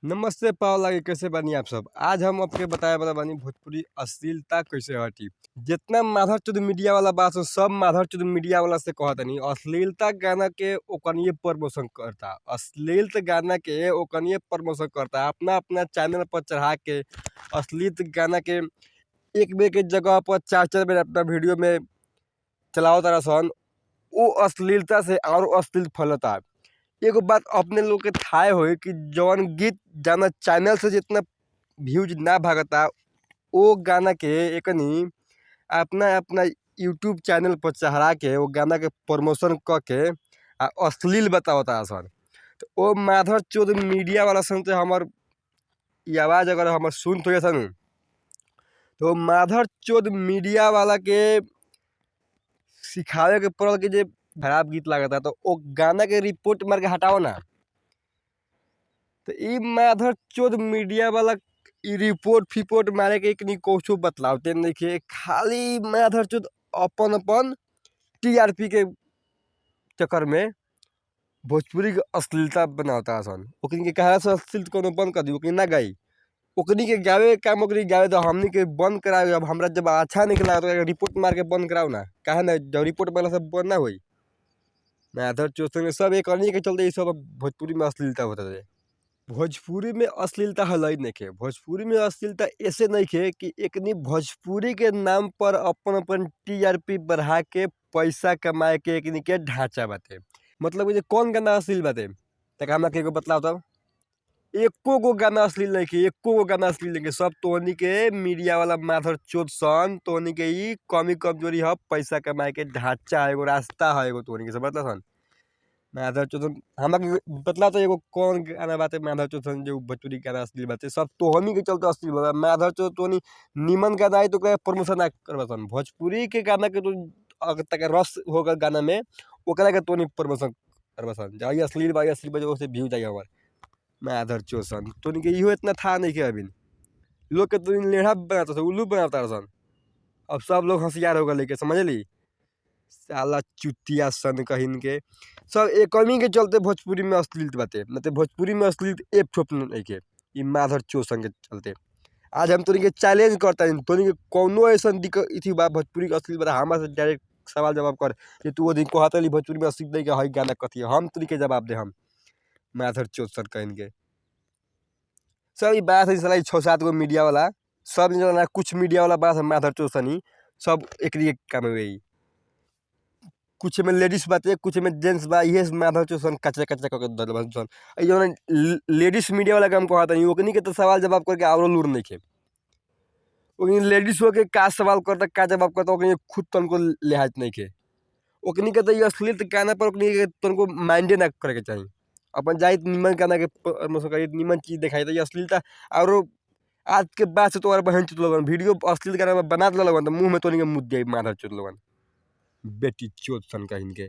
नमस्ते पाव लागी, कैसे बानी आप सब। आज हम आपके बताए वाला बानी भोजपुरी अश्लीलता कैसे हटी। जितना माधरचोद मीडिया वाला बात हो, सब माधरचोद मीडिया वाला से कहतनी अश्लीलता गाना के ओकनिए प्रमोशन करता, अश्लीलता गाना के ओकनिए प्रमोशन करता, अपना अपना चैनल पर चढ़ा के अश्लील गाना के एक बेर के जगह पर चार चार बेर अपना वीडियो में चलाओ तारा सन। वो अश्लीलता से और अश्लील फैलता। एगो बात अपने लोग के थाए होई कि जौन गीत गाना चैनल से जितना व्यूज ना भागता, वो गाना के एकनी अपना अपना यूट्यूब चैनल पर चढ़ा के वो गाना के प्रमोशन क के आ अश्लील बतावता सन। तो वो माधरचोद मीडिया वाला सन से हमर ई आवाज़ अगर हमर सुनत होई सन, तो माधरचोद मीडिया वाला के सिखावे के पड़ल कि जे खराब गीत लागता तो ओ गाना के रिपोर्ट मार के हटाओ ना। तो ई माधरचोद मीडिया वाला ई रिपोर्ट फिपोर्ट मारे के एकनी कुछो बतलावते नइखे, खाली माधरचोद अपन अपन टीआरपी के चक्कर में भोजपुरी के अश्लीलता बनावता सन। ओकनी के कहला से अश्लील कोनो बंद कर दी, ओकनी ना गाई, ओकनी के गावे के काम ओकनी गावे तो हमनी के बंद करावे। अब हमरा जब अच्छा नहीं लागत तो रिपोर्ट मार के बंद कराओ ना, काहे ना जब रिपोर्ट मारला से बंद ना होई। माधरचोद संगे सब एक के चलते ई सब भोजपुरी में अश्लीलता होता रहे। भोजपुरी में अश्लीलता हलई नइखे, भोजपुरी में अश्लीलता ऐसे नइखे कि एकनी भोजपुरी के नाम पर अपन अपन टीआरपी बढ़ा के पैसा कमाए के एकनी के ढांचा बाटे। मतलब जे कौन गाना अश्लील बाटे तक हमरा के एगो बतलाओ तब। एको गो गाना अश्लील नइखे, एको गो गाना अश्लील नइखे। सब तोहनी के मीडिया वाला माधरचोद सन, तोहनी के ई कमी कमजोरी ह, पैसा कमाए के ढांचा है, एगो रास्ता है एगो तोहनी के, समझला सन। माधरचोद हमरा के बतला तो एगो कौन गाना बाटे माधरचोद सन जो भोजपुरी गाना अश्लील बाटे। सब तोहनी के चलते अश्लील बा। माधरचोद तोहनी निमन गाना आई तो ओकरा प्रमोशन ना करबा सन। भोजपुरी के गाना के तो अगर तक रस होगा गाना में, ओकरा के तोहनी प्रमोशन करबा सन। जाई अश्लील बा, अश्लील बा ओसे व्यू जाई हमर। माधरचोद सन तोहनी के इहो इतना था नइखे। अभी लोग के तोहनी लेढ़ा बनाता सन, उल्लू बनाता सन। अब सब लोग होशियार हो गए के समझली, साला चुतिया सन कहिन के सब एकनी के चलते भोजपुरी में अश्लील बाटे। मतलब भोजपुरी में अश्लील एक ठोप नइखे ई माधरचोद सन के चलते। आज हम तोहनी के चैलेंज करता, तोहनी के कौनो ऐसन दिक्कत इथी बा भोजपुरी के अश्लील बा, हमरा से डायरेक्ट सवाल जवाब कर कि तू ओ दिन कहत रहली भोजपुरी में अश्लील नइखे, हई गाना कथी, हम तोहनी के जवाब दे हम माधरचोद सन कहिन के। सब ई बात है साला 6-7 गो मीडिया वाला सब जना, कुछ मीडिया वाला बात है माधरचोद सनी सब एकरी काम है। कुछ में लेडीज बाटे, कुछ में जेंट्स बा, इहे माधरचोद सन कचरा कचरा करके धरले बा सन। ई जौन लेडीज मीडिया वाला काम कहत हनी, ओकनी के तो सवाल जवाब करके आरो लूर नइखे। ओकनी लेडीज होके का सवाल करता का जवाब करता ओकनी खुद तनको लिहाज नइखे। ओकनी के तो ई अश्लील गाना पर ओकनी के तनको माइंडे ना करे के चाही। अपन जाइत निमन गाना के प्रमोशन करी, निमन चीज देखाई त अश्लीलता आरो आज के बाद से तोहर बहन चोद लोगन वीडियो अश्लील गाना बना देला लोगन त मुंह में तोहनी के मुत जाई माधरचोद लोगन, बेटी चोद सन कहिन के।